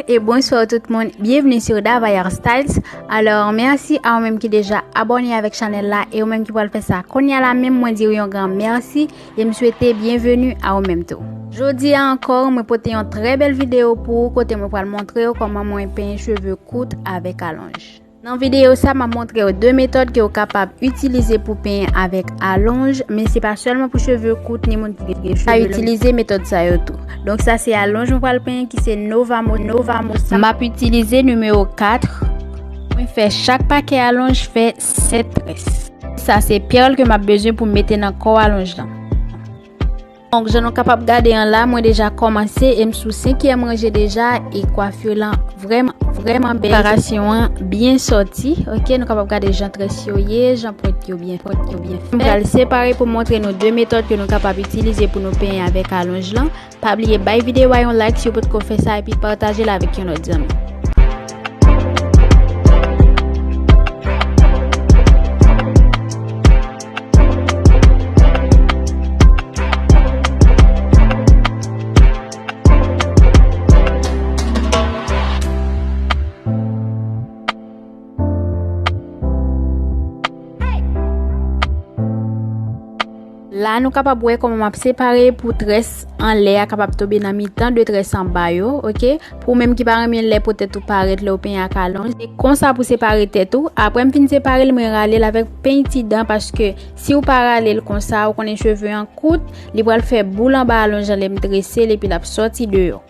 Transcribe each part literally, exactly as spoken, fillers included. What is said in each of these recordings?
E bonswa tout moun, byenvni sou Dava Hairstyles. Alò, mèsi a ou menm ki deja abòne avèk chanèl la e ou menm ki pral fè sa kounye a la menm, mwen di w yon gran mèsi e m swete byenveni a ou menm tou. Jodi a ankò, mwen pote yon trè bèl videyo pou ou kote mwen pral montre w kòman mwen penyen cheve kout avèk alonj. Nan videyo sa, m ap montre w de metòd ke w kapab itilize pou penyen avèk alonj, men se pa sèlman pou cheve kout ni moun ki gen cheve long. Ka itilize metòd sa yo tou. Donk sa se alonj mwen pral penyen ki se Nova Mo, Nova Mo sa. M ap itilize nimewo kat. Mwen fè chak pakè alonj fè sèt très. Sa se pèl ke m ap bezwen pou m mete nan kò alonj lan. Donk, jan nou kapab gade an la, mwen deja kòmanse e m sou senkyèm ranje deja e kwafi lan vrèman, vrèman bèl. Preparasyon an byen sòti. Ok, nou kapab gade jan très yo ye, jan pwent yo byen, pwent yo byen fèt. M pral separe pou montre nou de metòd ke nou kapab itilize pou nou penyen avèk alonj lan. Pa bliye bay videyo a yon like si w potko fè sa epi pataje l avèk yon lòt zanmi. La, nou kapab wè kòman m ap separe pou très anlè a kapab tonbe nan mitan de très anba yo, ok? Pou ou menm ki pa renmen lè po tèt ou parèt lè w penyen ak alonj, se konsa pou separe tèt ou. Apre m fin separe l, mwen rale l avèk peny ti dan, paske si w pa rale l konsa, ou konnen cheve an kout, li pral fè boul anba alonj lan lè m trese l epi l ap sòti deyò.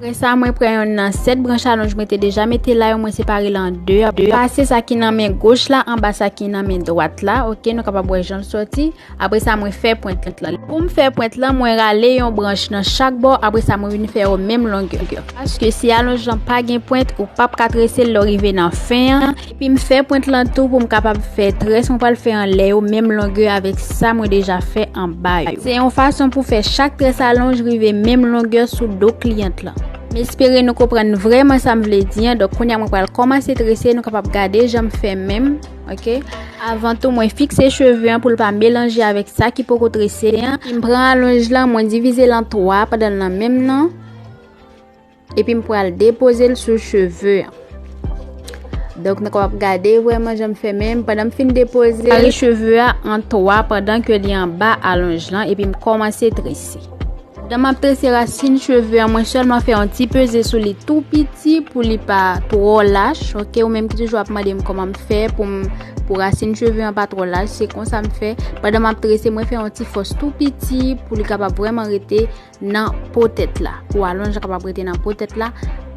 Apre sa, mwen pran yonn nan sèt branch alonj mwen te deja mete la yo, mwen separe l an de. Pase sa ki nan men goch la anba sa ki nan men dwat la, ok, nou kapab wè jan l sòti. Apre sa, mwen fè pwent lan. Pou m fè pwent lan, mwen rale yon branch nan chak bò, apre sa, mwen vin fè yo menm longè. Paske si alonj lan pa gen pwent, ou p ap ka trese l lè w rive nan fen an. Epi m fè pwent lan tou pou m kapab fè très mwen pral fè anlè yo menm longè avèk sa mwen deja fè anba yo. Se yon fason pou fè chak très alonj rive menm longè sou do kliyant lan. M espere nou konprann vrèman sa m vle di an. Donk, kounye a mwen pral kòmanse trese, nou kapab gade jan m fè menm, ok? Avan tou, mwen fikse cheve an pou l pa melanje avèk sa ki poko trese an. M pran alonj lan, mwen divize l an twa pandan l nan menm nan. Epi m pral depoze l sou cheve an. Donk, nou kapab gade vrèman jan m fè menm. Pandan m fin depoze l, kare cheve a an twa pandan ke li anba alonj lan, epi m kòmanse trese. Pandan m ap trese rasin cheve an, mwen sèlman fè yon ti peze sou li tou piti pou li pa twò lach, ok? Ou menm ki toujou ap mande m kòman m fè pou m, pou rasin cheve an pa twò lach, se konsa m fè. Pandan m ap trese, mwen fè yon ti fòs tou piti pou li kapab vrèman rete nan po tèt la. Pou alonj lan kapab rete nan po tèt la.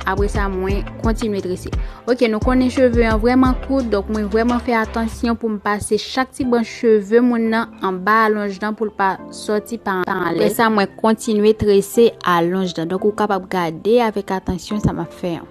Apre sa, mwen kontinye trese. Ok, nou konnen cheve an vrèman kout, donk mwen vrèman fè atansyon pou m pase chak ti branch cheve moun nan anba alonj lan pou l pa sòti pa anlè. Apre sa, mwen kontinye trese alonj lan. Donk, ou kapab gade avèk atansyon sa m ap fè an.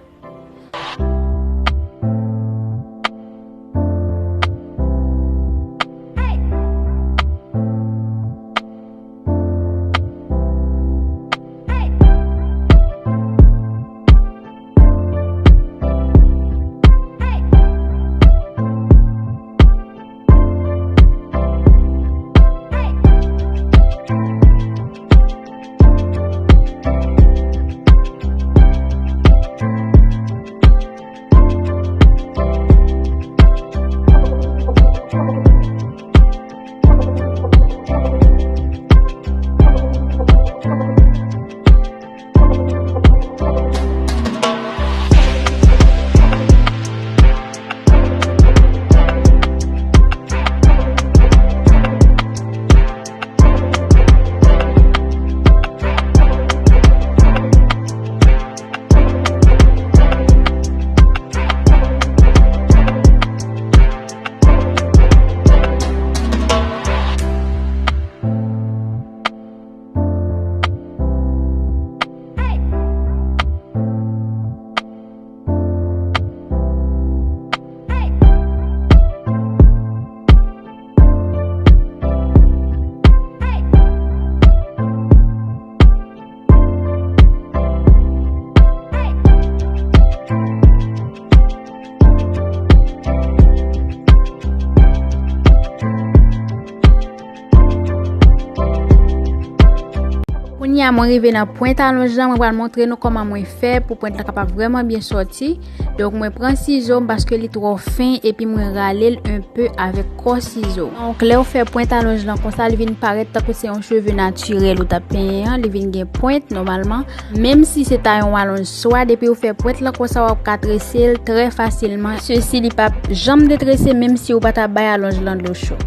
Kounye a mwen rive nan pwent alonj lan, mwen pral montre nou kòman mwen fè pou pwent lan kapab vrèman byen sòti. Donk mwen pran sizo m paske li twò fen epi mwen rale l enpe avèk kò sizo. Donk lè w fè pwent alonj lan konsa, li vin parèt tankou se yon cheve natirèl ou t ap penyen an, li vin gen pwent nòmalman. Menm si se ta yon alonj swa, depi w fè pwent lan konsa, w ap ka trese l trè fasilman. Sesi li p ap janm detrese menm si w pa ta bay alonj lan dlo cho.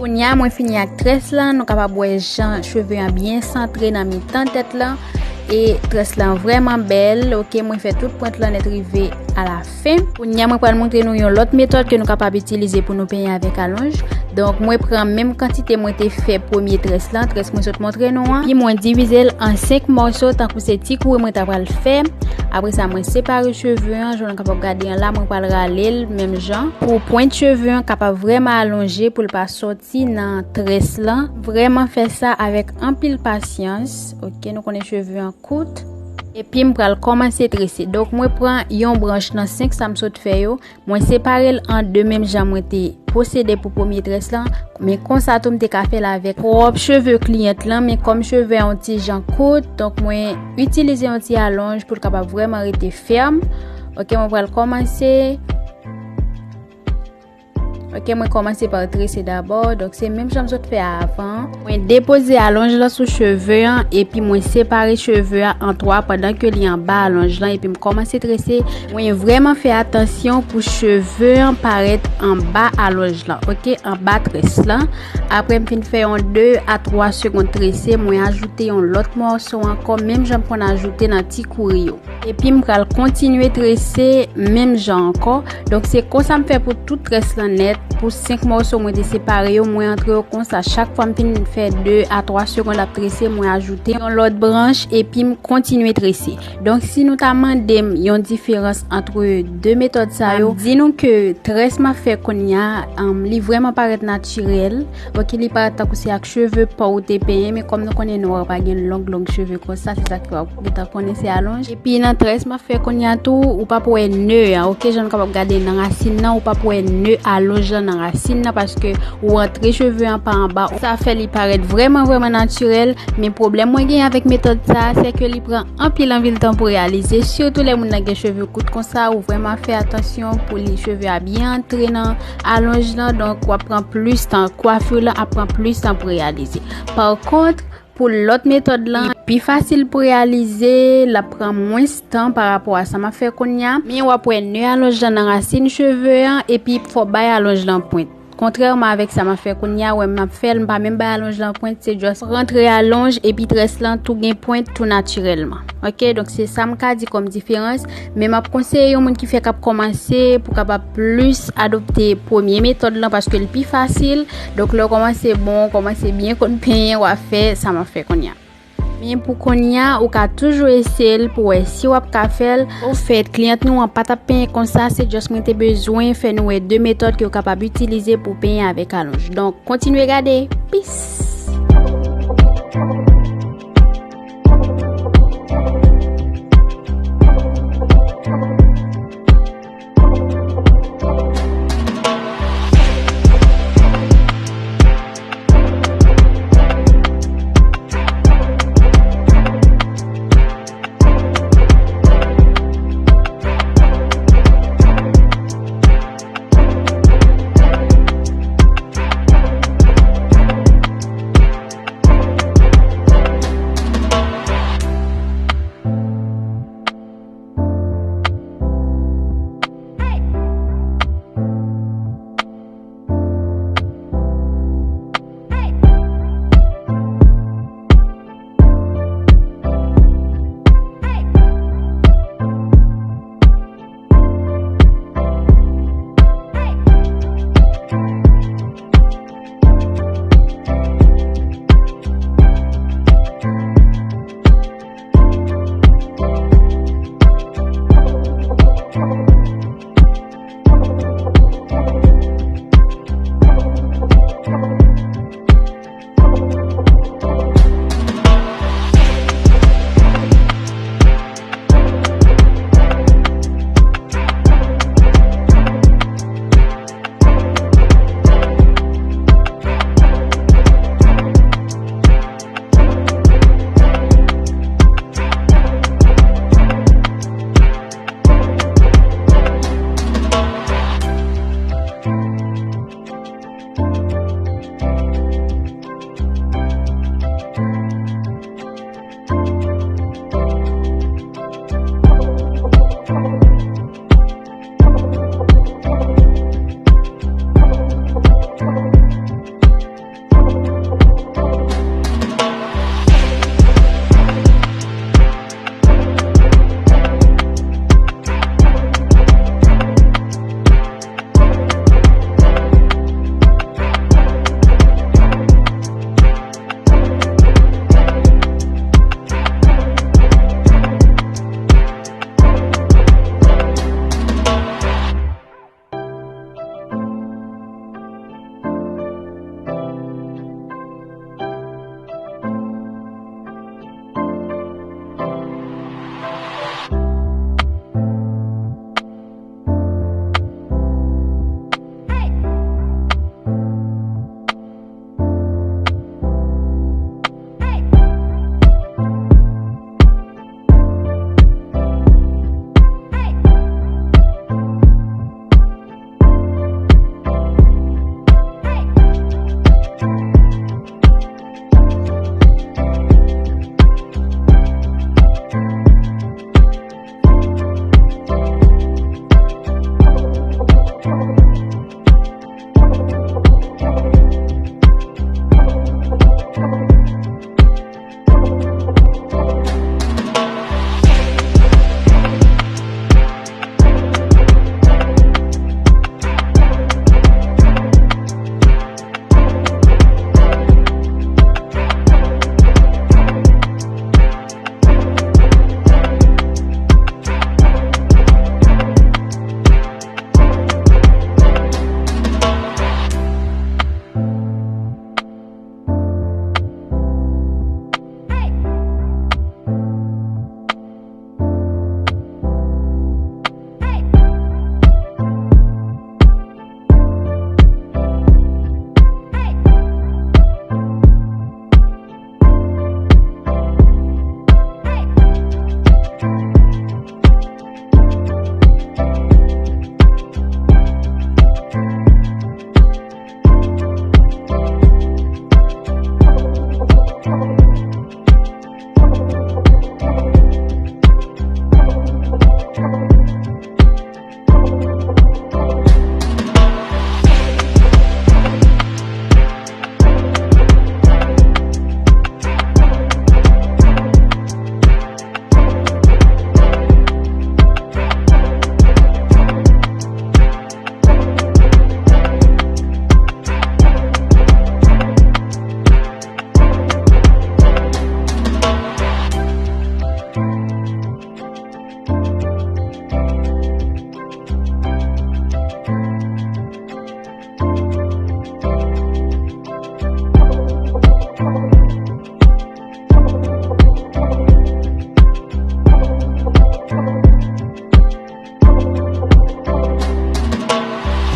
Kounye a, mwen fini ak très lan, nou kapab wè jan cheve an byen santre nan mitan tèt lan. E très lan vrèman bèl. Oke, mwen fè tout pwent lan nèt rive alafen. Kounye a, mwen pral montre nou yon lòt metòd ke nou kapab itilize pou nou penyen avèk alonj. Donk, mwen pran menm kantite mwen te fè premye très lan, très mwen sot montre nou an. Epi mwen divize l an senk mòso, tankou se ti kouri mwen ta pral fè. Apre sa, mwen separe cheve an, jan nou kapab gade an la, mwen pral rale l menm jan. Pou pwent cheve an kapab vrèman alonje, pou l pa sòti nan très lan. Vrèman fè sa avèk anpil pasyans. Oke, nou konnen cheve an kout. Epi m pral kòmanse trese. Donk, mwen pran yon branch nan senk sa m sot fè yo. Mwen separe l an de menm jan mwen te pwosede pou premye très lan. Men konsa tou m te ka fè l avèk pwòp cheve kliyant lan. Men kòm cheve a yon ti jan kout, donk mwen itilize yon ti alonj pou l kapab vrèman rete fèm. Oke, mwen pral kòmanse. Oke, mwen kòmanse pa trese dabò. Donk, se menm jan m sot fè avan. Mwen depoze alonj lan sou cheve an, epi mwen separe cheve a an twa pandan ke li anba alonj lan, epi m kòmanse trese. Mwen vrèman fè atansyon pou cheve an parèt anba alonj lan, oke, anba très lan. Apre m fin fè yon de a twa segonn trese, mwen ajoute yon lòt mòso ankò, menm jan m konn ajoute nan ti kouri yo. Epi m pral kontinye trese menm jan ankò. Donk, se konsa m fè pou tout très lan nèt. Pou senk mòso mwen te separe yo, mwen antre yo konsa. Chak fwa m fin fè de a twa segonn ap trese, mwen ajoute yon lòt branch epi m kontinye trese. Donk, si nou ta mande m yon diferans ant de metòd sa yo, m ap di nou ke très m ap fè kounye a, um, li vrèman parèt natirèl. Oke, li parèt tankou se ak cheve pa w te penyen, men kòm nou konnen nwa pa gen long, long cheve konsa, se sa k fè w ap gentan konnen se alonj. Epi nan très m ap fè kounye a tou, ou p ap wè nè a, oke, jan nou kapab gade nan rasin nan, ou p ap wè nè alonj lan nan rasin nan, paske ou antre cheve an pa anba. Sa fè li parèt vrèman, vrèman natirèl, men pwoblèm mwen gen avèk metòd sa a, se ke li pran anpil, anpil tan pou reyalize, sitou lè moun nan gen cheve kout konsa, ou vrèman fè atansyon pou li cheve a byen antre nan alonj lan, donk w ap pran plis tan, kwafi lan ap pran plis tan pou reyalize. Pa kont, pou lòt metòd lan, li pi fasil pou reyalize, l ap pran mwens tan pa rapò a sa m ap fè kounye a. Men w ap wè nè alonj lan nan rasin cheve an, epi fò w bay alonj lan pwent. Kontrèman avèk sa m ap fè kounye a, wè m ap fè l, m pa menm bay alonj lan pwent, se just rantre alonj, epi très lan tou gen pwent tou natirèlman. Oke, donk se sa m ka di kòm diferans. Men m ap konseye yon moun ki fèk ap kòmanse pou kapab plis adopte premye metòd lan, paske l pi fasil. Donk, lè w kòmanse bon, w kòmanse byen konn penyen, w ap fè sa m ap fè kounye a. Men pou kounye a, ou ka toujou eseye l pou wè si w ap ka fè l. Ofèt, kliyant nou an pa t ap penyen konsa, se just mwen te bezwen fè nou wè de metòd ke w kapab itilize pou penyen avèk alonj. Donk, kontinye gade. Peace!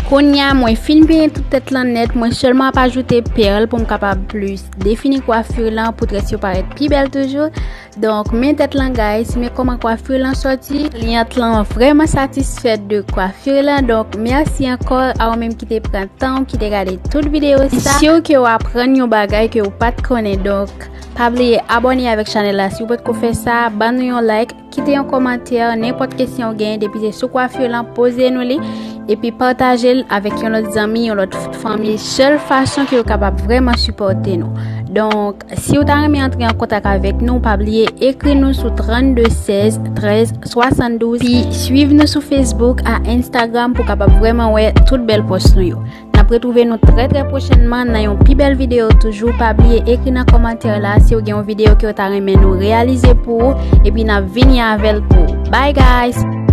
Kounye a mwen fin penyen tout tèt lan nèt, mwen sèlman ap ajoute pèl pou m kapab plis defini kwafir lan pou très yo parèt pi bèl toujou. Donk men tèt lan guys, men kòman kwafir lan sòti. Kliyant lan vrèman satisfèt de kwafir lan, donk mèsi ankò a ou menm ki te pran tan ou ki te gade tout videyo sa. Siw ke w aprann yon bagay ke ou pa t konnen, donk pa bliye abòne avèk chanèl la si w potko fè sa, ban nou yon like, kite yon kòmantè, nenpòt kesyon w genyen depi se sou kwafir lan, poze nou li, epi pataje l avèk yon lòt zanmi, yon lòt fanmi. Sèl fason ke yo kapab vrèman sipòte nou. Donk si w ta renmen antre an kontak avèk nou, pa bliye ekri nou sou trannde sèz trèz swasanndouz, pi swiv nou sou Facebook ak Instagram pou kapab vrèman wè tout bèl pòs nou yo. N ap retwouve nou trè trè pwochènman nan yon pi bèl videyo toujou. Pa bliye ekri nan kòmantè la si w gen yon videyo ke w ta renmen nou reyalize pou ou, epi n ap vini avè l pou ou. Bye guys!